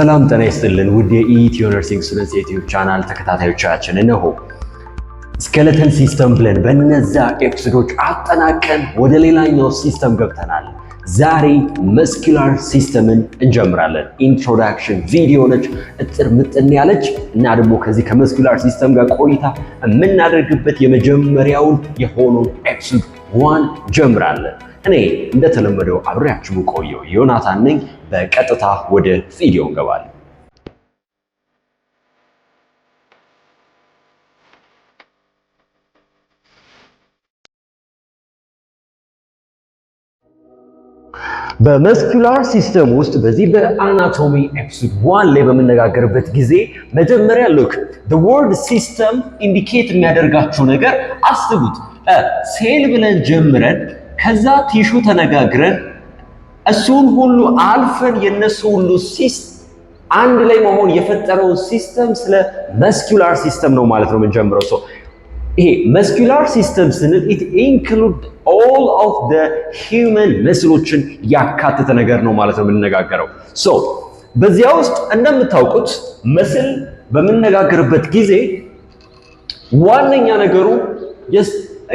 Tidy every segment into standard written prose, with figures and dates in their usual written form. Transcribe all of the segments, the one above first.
ሰላም ጤና ይስጥልን ውድ የኢትዮ Nursing Students የዩቲዩብ ቻናል ተከታታዮቻችን፣ እነሆ skeletal system ብለን በነዛ episode ኦች አጠናቀን ወደ ሌላኛው system ገብተናል። ዛሬ muscular system ን እንጀምራለን። Introduction ቪዲዮ ነች፣ እጥር ምጥን ያለች እና ደግሞ ከዚህ ከ muscular system ጋር ቆይታ የምናደርግበት የመጀመሪያውን የሆነውን episode 1 ጀምራለን። እኔ እንደተለመደው አብሬያችሁ ቆየው ዮናታን ነኝ። በቀጥታ ወደ ቪዲዮ እንገባለን። በ muscular system ውስጥ በዚህ በ anatomy episode 1 ላይ በምነጋገርበት ጊዜ መጀመሪያ look, the word system indicate የሚያደርጋችሁ ነገር አስቡት። ሴል ብለን ጀምረን ከዛ tissue ተነጋግረን እሱን ሁሉ አልፈን የነሱ ሁሉ አንድ ላይ መሆን የፈጠረውን system ስለ muscular system ነው ማለት ነው የምንጀምረው። So ይሄ muscular system ስንል it include all of the human muscle ኦችን ያካተተ ነገር ነው ማለት ነው የምንነጋገረው። So በዚያ ውስጥ እንደምታውቁት muscle በምንነጋገርበት ጊዜ ዋነኛ ነገሩ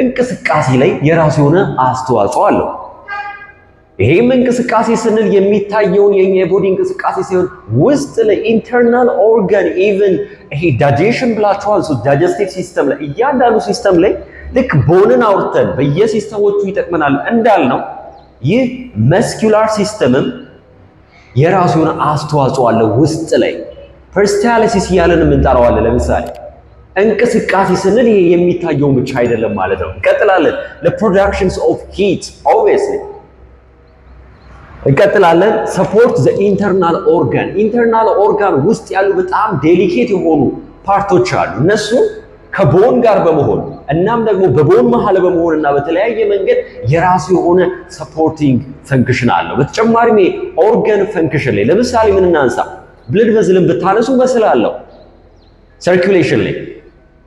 እንቅስቃሴ ላይ የራሱ የሆነ አስተዋጽኦ አለው። ይሄም እንቅስቃሴ ስንል የሚታየውን የኛ የ body እንቅስቃሴ ሲሆን ውስጥ ላይ internal organ even ይሄ digestion ብላችኋል። So digestive system ላይ፣ እያንዳንዱ system ላይ ልክ bone ን አውርተን በየ system ኦቹ ይጠቅመናል እንዳልነው ይህ muscular system ም የራሱ የሆነ አስተዋጽኦ አለው። ውስጥ ላይ peristalsis እያለን የምንጠራው አለ። ለምሳሌ እንቅስቃሴ ስንል ይሄ የሚታየውን ብቻ አይደለም ማለት ነው። እንቀጥላለን። ለ productions of heat obviously እንቀጥላለን። Support the internal organ። Internal organ ውስጥ ያሉ በጣም delicate የሆኑ part ኦች አሉ። እነሱ ከ bone ጋር በመሆን እናም ደግሞ በ bone መሀል በመሆን እና በተለያየ መንገድ የራሱ የሆነ supporting function አለው። በተጨማሪም organ function ላይ ለምሳሌ ምን እናንሳ? Blood vessel ን ብታነሱ muscle አለው circulation ላይ።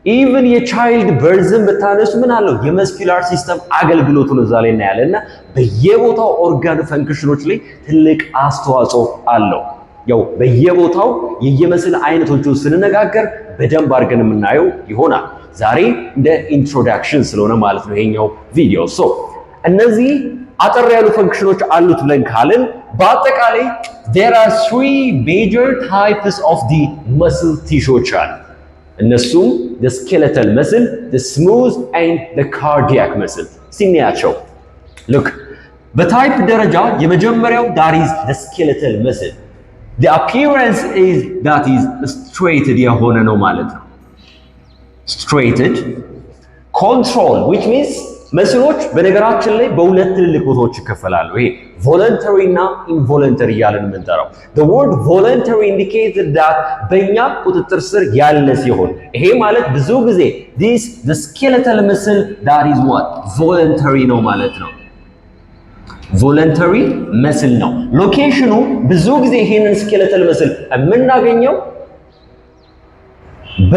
Even የ child birth ን ብታነሱ ምን አለው? የ muscular system አገልግሎቱን እዛ ላይ እናያለን እና በየቦታው organ function ኦች ላይ ትልቅ አስተዋጽኦ አለው። ያው በየቦታው የየ muscle አይነቶቹን ስንነጋገር በደንብ አድርገን የምናየው ይሆናል። ዛሬ እንደ introduction ስለሆነ ማለት ነው ይሄኛው ቪዲዮ። So እነዚህ አጠር ያሉ function ኦች አሉት ብለን ካልን በአጠቃላይ there are three major types of the muscle tissues አሉ። እነሱም the skeletal muscle, the smooth and the cardiac muscle ሲናያቸው look በ type ደረጃ የመጀመሪያው that is the skeletal muscle. The appearance is that is striated የሆነ ነው ማለት ነው። Striated control, which means muscle ኦች በነገራችን ላይ በሁለት ትልልቅ ቦታዎች ይከፈላሉ። ይሄ voluntary እና involuntary እያለን የምንጠራው። The word voluntary indicated that በእኛ ቁጥጥር ስር ያለ ሲሆን ይሄ ማለት ብዙ ጊዜ this the skeletal muscle that is what voluntary ነው ማለት ነው። Voluntary muscle ነው። Location ኑ ብዙ ጊዜ ይሄንን skeletal muscle የምናገኘው በ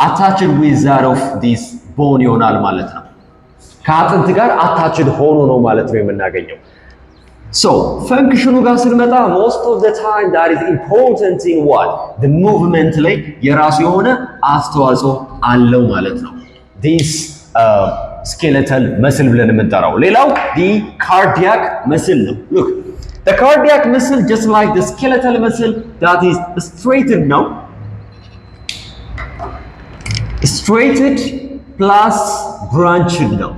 attached with that of this bone ይሆናል ማለት ነው። ከአጥንት ጋር attached ሆኖ ነው ማለት ነው የምናገኘው። So function ኑ ጋር ስንመጣ most of the time that is important in what the movement ላይ የራሱ የሆነ አስተዋጽኦ አለው ማለት ነው። This skeletal muscle ብለን የምንጠራው። ሌላው the cardiac muscle ነው። Look, the cardiac muscle, just like the skeletal muscle, that is striated ነው። Striated plus branched ነው።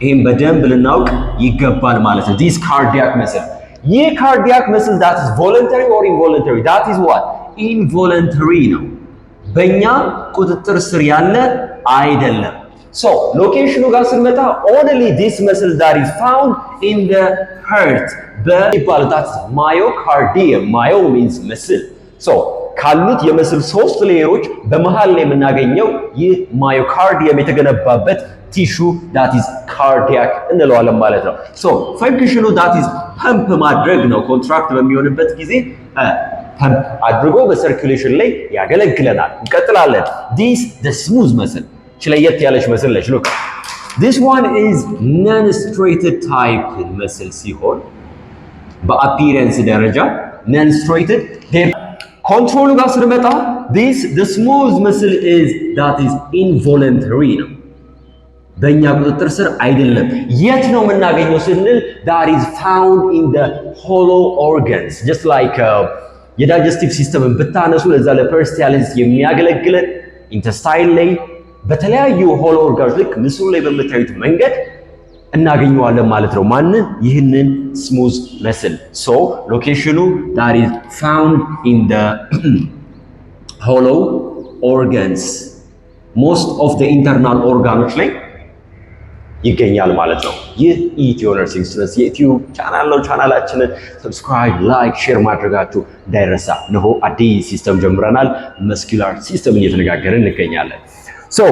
ይህም በደንብ ልናውቅ ይገባል ማለት ነው። This cardiac muscle፣ ይህ cardiac muscle that is voluntary or involuntary? That is what involuntary ነው። በእኛ ቁጥጥር ስር ያለ አይደለም። So location ኑ ጋር ስንመጣ only this muscle that is found in the heart በሚባለው that myocardium። Myo means muscle። So ካሉት የ muscle ሶስት layer ኦች በመሃል ላይ የምናገኘው ይህ myocardium የተገነባበት tissue that is cardiac እንለዋለን ማለት ነው። So function ኑ that is pump ማድረግ ነው። Contract በሚሆንበት ጊዜ ፐምፕ አድርጎ በ circulation ላይ ያገለግለናል። እንቀጥላለን። This the smooth muscle ለየት ያለች muscle ነች። Look, this one is non striated type muscle ሲሆን በ appearance ደረጃ non striated Control ኡ ጋር ስንመጣ this the smooth muscle is that is involuntary ነው፣ በእኛ ቁጥጥር ስር አይደለም። የት ነው የምናገኘው ስንል that is found in the hollow organs, just like የ digestive system ን ብታነሱ ለዛ ለ peristalsis የሚያገለግለን intestine ላይ በተለያዩ hollow organ ኦች ልክ ምስሉ ላይ በምታዩት መንገድ እናገኘዋለን ማለት ነው። ማንን? ይህንን smooth muscle። So location ኑ that is found in the hollow organs, most of the internal organ ኦች ላይ ይገኛል ማለት ነው። ይህ Ethio Nursing Students የ YouTube channel ነው። Channel ኣችንን subscribe፣ like፣ share ማድረጋችሁ እንዳይረሳ። እነሆ አዲስ system ጀምረናል። Muscular system እየተነጋገርን እንገኛለን። So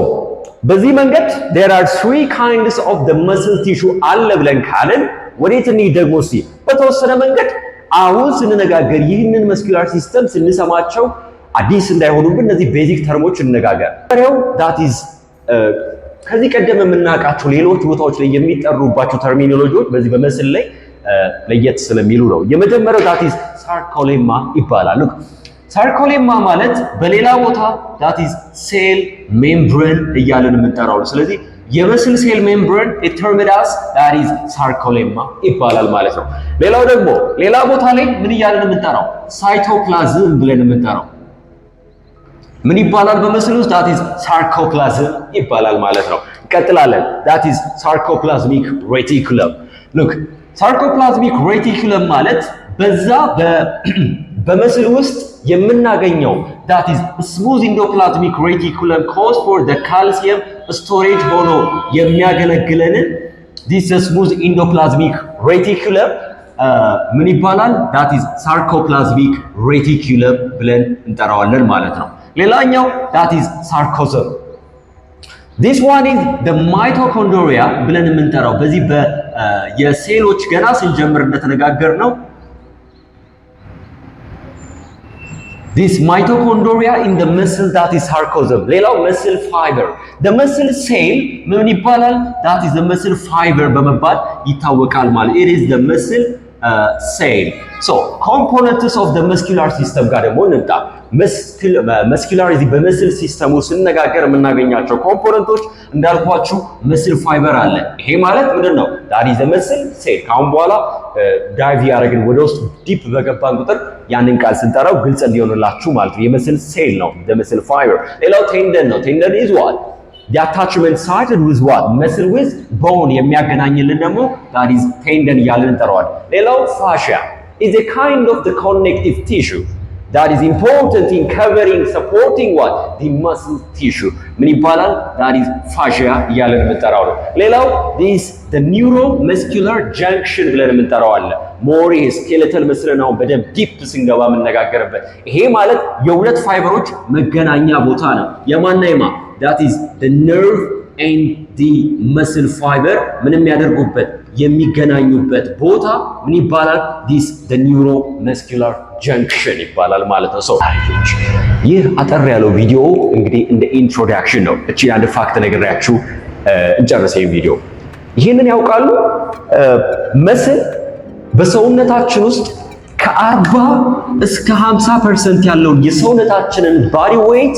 በዚህ መንገድ there are three kinds of the muscle tissue አለ ብለን ካልን ወዴት እንሂድ ደግሞ? እስቲ በተወሰነ መንገድ አሁን ስንነጋገር ይህንን muscular system ስንሰማቸው አዲስ እንዳይሆኑብን እነዚህ basic term ኦች እንነጋገር። That is ከዚህ ቀደም የምናውቃቸው ሌሎች ቦታዎች ላይ የሚጠሩባቸው terminology ዎች በዚህ በ muscle ላይ ለየት ስለሚሉ ነው። የመጀመሪያው that is sarcolemma ይባላል። Look, sarcolemma ማለት በሌላ ቦታ that is cell membrane እያልን የምንጠራው ነው። ስለዚህ የ muscle cell membrane termed as that is sarcolemma ይባላል ማለት ነው። ሌላው ደግሞ ሌላ ቦታ ላይ ምን እያልን የምንጠራው? ሳይቶፕላዝም ብለን የምንጠራው ምን ይባላል? በ muscle ውስጥ that is sarcoplasm ይባላል ማለት ነው። እንቀጥላለን። That is sarcoplasmic reticulum። Look, sarcoplasmic reticulum ማለት በዛ በ muscle ውስጥ የምናገኘው that is smooth endoplasmic reticulum cause for the calcium storage ሆኖ የሚያገለግለንን this smooth endoplasmic reticulum ምን ይባላል? That is sarcoplasmic reticulum ብለን እንጠራዋለን ማለት ነው። ሌላኛው that is sarcosome። This one is the mitochondria ብለን የምንጠራው በዚህ የሴሎች ገና ስንጀምር እንደተነጋገርነው this mitochondria in the muscle, that is sarcosome። ሌላው muscle fiber, the muscle cell ምን ይባላል? That is the muscle fiber በመባል ይታወቃል ማለት it is the muscle cell። So components of the muscular system ጋር ደግሞ እንምጣ። Muscular እዚህ በ muscle system ኡ ስነጋገር የምናገኛቸው component ኦች እንዳልኳችሁ muscle fiber አለ። ይሄ ማለት ምንድን ነው? That is muscle cell። ከአሁን በኋላ dive ያደረግን ወደ ውስጥ deep በገባን ቁጥር ያንን ቃል ስንጠራው ግልጽ እንዲሆንላችሁ ማለት ነው። የ muscle cell ነው muscle fiber። ሌላው tendon ነው። Tendon is what? The attachment site with what? Muscle with bone የሚያገናኝልን ደግሞ that is tendon እያልን እንጠራዋለን። ሌላው fascia is a kind of the connective tissue that is important in covering, supporting what? The muscle tissue ምን ይባላል? That is fascia እያልን የምንጠራው ነው። ሌላው this the neuromuscular junction ብለን የምንጠራው አለ። More ይሄ skeletal muscle ን አሁን በደንብ deep ስንገባ የምነጋገርበት። ይሄ ማለት የሁለት ፋይበሮች መገናኛ ቦታ ነው። የማና የማ? That is the nerve and the muscle fiber ምን የሚያደርጉበት የሚገናኙበት ቦታ ምን ይባላል? This the neuromuscular junction ይባላል ማለት ነው። So ይህ አጠር ያለው ቪዲዮ እንግዲህ እንደ introduction ነው። እቺ አንድ fact ነግሬያችሁ እንጨርስ ይሄን ቪዲዮ። ይህንን ያውቃሉ? Muscle በሰውነታችን ውስጥ ከ40 እስከ 50% ያለውን የሰውነታችንን body weight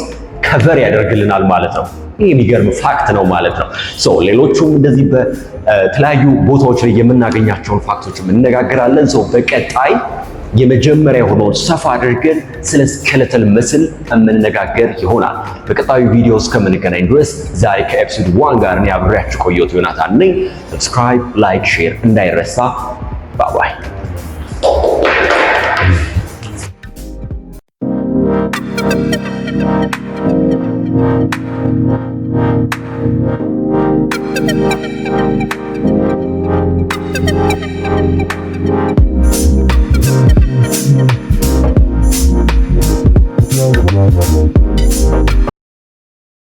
cover ያደርግልናል ማለት ነው። ይህ የሚገርም fact ነው ማለት ነው። So ሌሎቹም እንደዚህ በተለያዩ ቦታዎች ላይ የምናገኛቸውን fact ኦች እንነጋገራለን። So በቀጣይ የመጀመሪያ የሆነውን ሰፋ አድርገን ስለ skeletal muscle የምንነጋገር ይሆናል። በቀጣዩ ቪዲዮ እስከምንገናኝ ድረስ ዛሬ ከ episode 1 ጋር እኔ አብሬያችሁ ቆየሁት ዮናታን ነኝ። Subscribe፣ like፣ share እንዳይረሳ። Bye bye።